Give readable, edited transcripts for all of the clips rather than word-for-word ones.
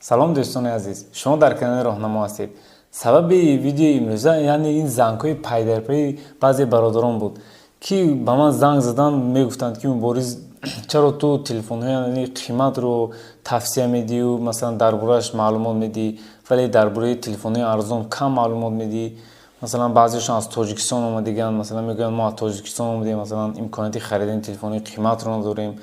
Салом, дӯстони азиз, шумо дар канали Роҳнамо ҳастед. Сабаби видеои имрӯза, яъне ин зангҳои пайдарпайи баъзе бародарон буд, ки ба ман занг задан, мегуфтанд, ки Мубориз, чаро ту телефонҳои қиматро тавсия медиҳю, масалан, дар борааш маълумот медиҳӣ, вале дар бораи телефонҳои арзон кам маълумот медиҳӣ? Масалан, баъзеашон аз Тоҷикистон омадагианд, масалан, мегӯянд: мо аз Тоҷикистон омадем, масалан, имконияти харидани телефонҳои қиматро надорем.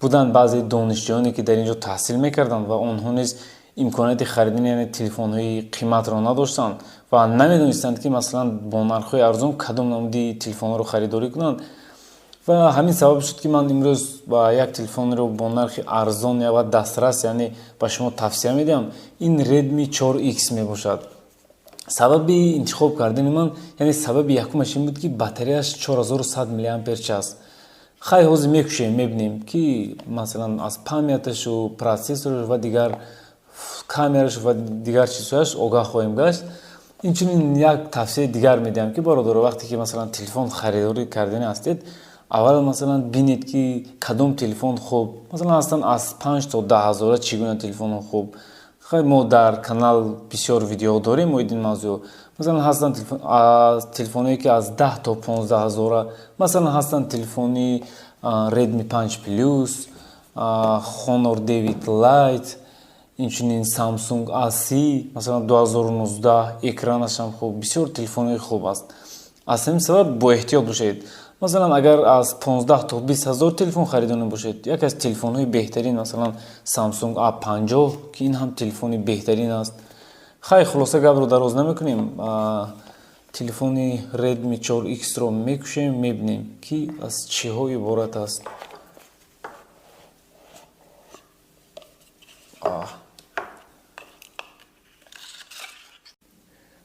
Буданд баъзе донишҷӯёне, ки дар ин ҷо таҳсил мекарданд ва онҳо низ имконияти харидани, яъне телефонҳои қиматро надоштанд ва намедонистанд, ки масалан бо нархҳои арзон кадом намуди телефонҳоро харидорӣ кунанд. Ва ҳамин сабаб шуд, ки ман имрӯз ба як телефонро бо нархи арзон ва дастрас, яъне ба шумо тавсия медиҳам. Ин Redmi 4X мебошад. Сабаби интихоб кардани ман, яъне сабаби якумаш ин буд, ки батареяш 4100 миллиампер час. Хай, ҳозир мекушем, мебинем, ки масалан аз памяташу процессораш ва дигар камераш ва дигар чизҳояш огаҳ хоҳем гашт. Инчунин як тавсияи дигар медиҳам, ки бародаро, вақте ки масалан телефон харидорӣ кардани ҳастед, аввал масалан бинед, ки кадом телефон хуб, масалан, ҳастанд аз 5 то 10 ҳазора, чӣ гуна телефонҳо хуб. Хай, мо дар канал бисёр видеоҳо дорем оид ин мавзӯъ. Масалан, ҳастанд телефонҳое, ки аз 10 то 15 ҳазора, масалан, ҳастанд телефони Redmi 5 Plus, Honor 9 Lite, инчунин Samsung A30, масалан, 2019, экранашам хуб, бисёр телефонҳои хуб аст. Аз ҳамин сабаб боэҳтиёт бошед. Масалан, агар аз 15 то 20 ҳазор телефон харидонӣ бошед, яке аз телефонҳои беҳтарин, масалан, Samsung A50, ки ин ҳам телефони беҳтарин аст. Хай, хулоса, гапро дароз намекунем. Телефони Redmi 4X-ро мекушем, мебинем, ки аз чиҳо иборат аст.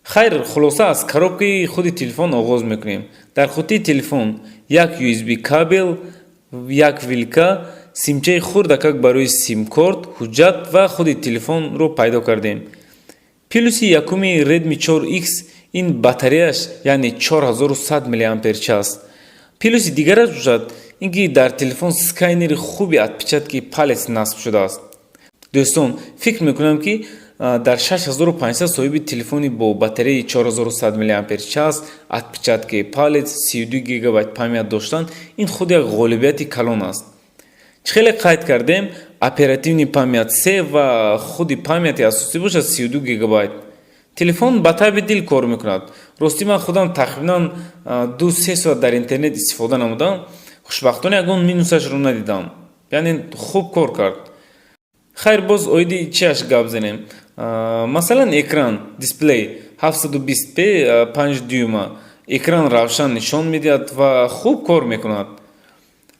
Хайр, хулоса, аз коробкаи худи телефон оғоз мекунем. Дар қуттии телефон як USB кабел, як вилка, симчаи хурдакак барои симкорт, ҳуҷҷат ва худи телефонро пайдо кардем. Плюси якуми Redmi 4X ин батареяш, яъне 4100 мАч. Плюси дигараш бошад ин ки дар телефон сканери хуби отпечатки палец насб шудааст. Дӯстон, фикр мекунам, ки дар 6500 соҳиби телефони бо батареяи 4100 мАч, отпечатки палец, 32 гигабайт память доштан ин худ як ғолибияти калон аст. Чӣ хеле қайд кардем, оперативный память 3 ва худи памяти асосӣ бошад 32 гигабайт. Телефон ба таби дил кор мекунад. Ростӣ, ман худам тақрибан 2-3 соат дар интернет истифода намудам, хушбахтона ягон минусашро надидам, яъне хуб кор кард. Хайр, боз оиди чиаш гап занем? Масалан, экран, дисплей 720p, 5 дюйма. Экран равшан нишон медиҳад ва хуб кор мекунад.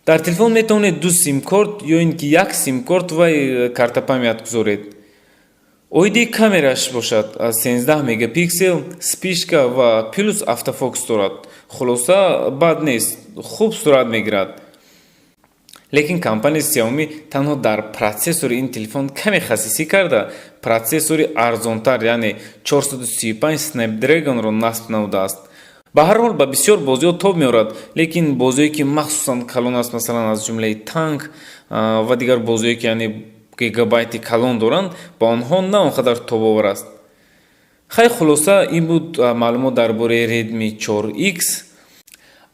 Дар телефон метавонед ду симкорт ё ин ки як симкорт ва карта память гузоред. Оиди камераш бошад, 13 мегапиксел, вспышка ва плюс автофокус дорад. Хулоса, бад нест, хуб сурат мегирад. Лекин компанияи Xiaomi танҳо дар процессори ин телефон каме хасисӣ карда, процессори арзонтар, яъне 435 Snapdragon-ро насб намудааст. Ба ҳар ҳол, ба бисёр бозиҳо тоб меорад, лекин бозиҳое, ки махсусан калон аст, масалан, аз ҷумлаи танк ва дигар бозиҳое, ки яъне гигабайти калон доранд, ба онҳо на он қадар тобовар аст. Хай, хулоса, ин буд маълумот дар бораи Redmi 4X.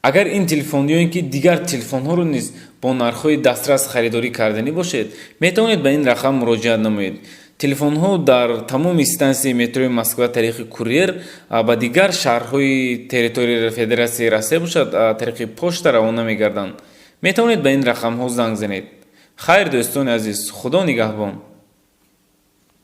Агар ин телефон ё ин ки дигар телефонҳоро низ бо нархҳои дастрас харидорӣ карданӣ бошед, метавонед ба ин рақам муроҷиат намоед. Телефонҳо дар тамоми стансияи метрои Москва тариқи курьер, ба дигар шаҳрҳои территорияи Федератсияи Россия бошад, тариқи почта равона мегарданд. Метавонед ба ин рақамҳо занг занед. Хайр, дӯстони азиз, Худо нигаҳбон.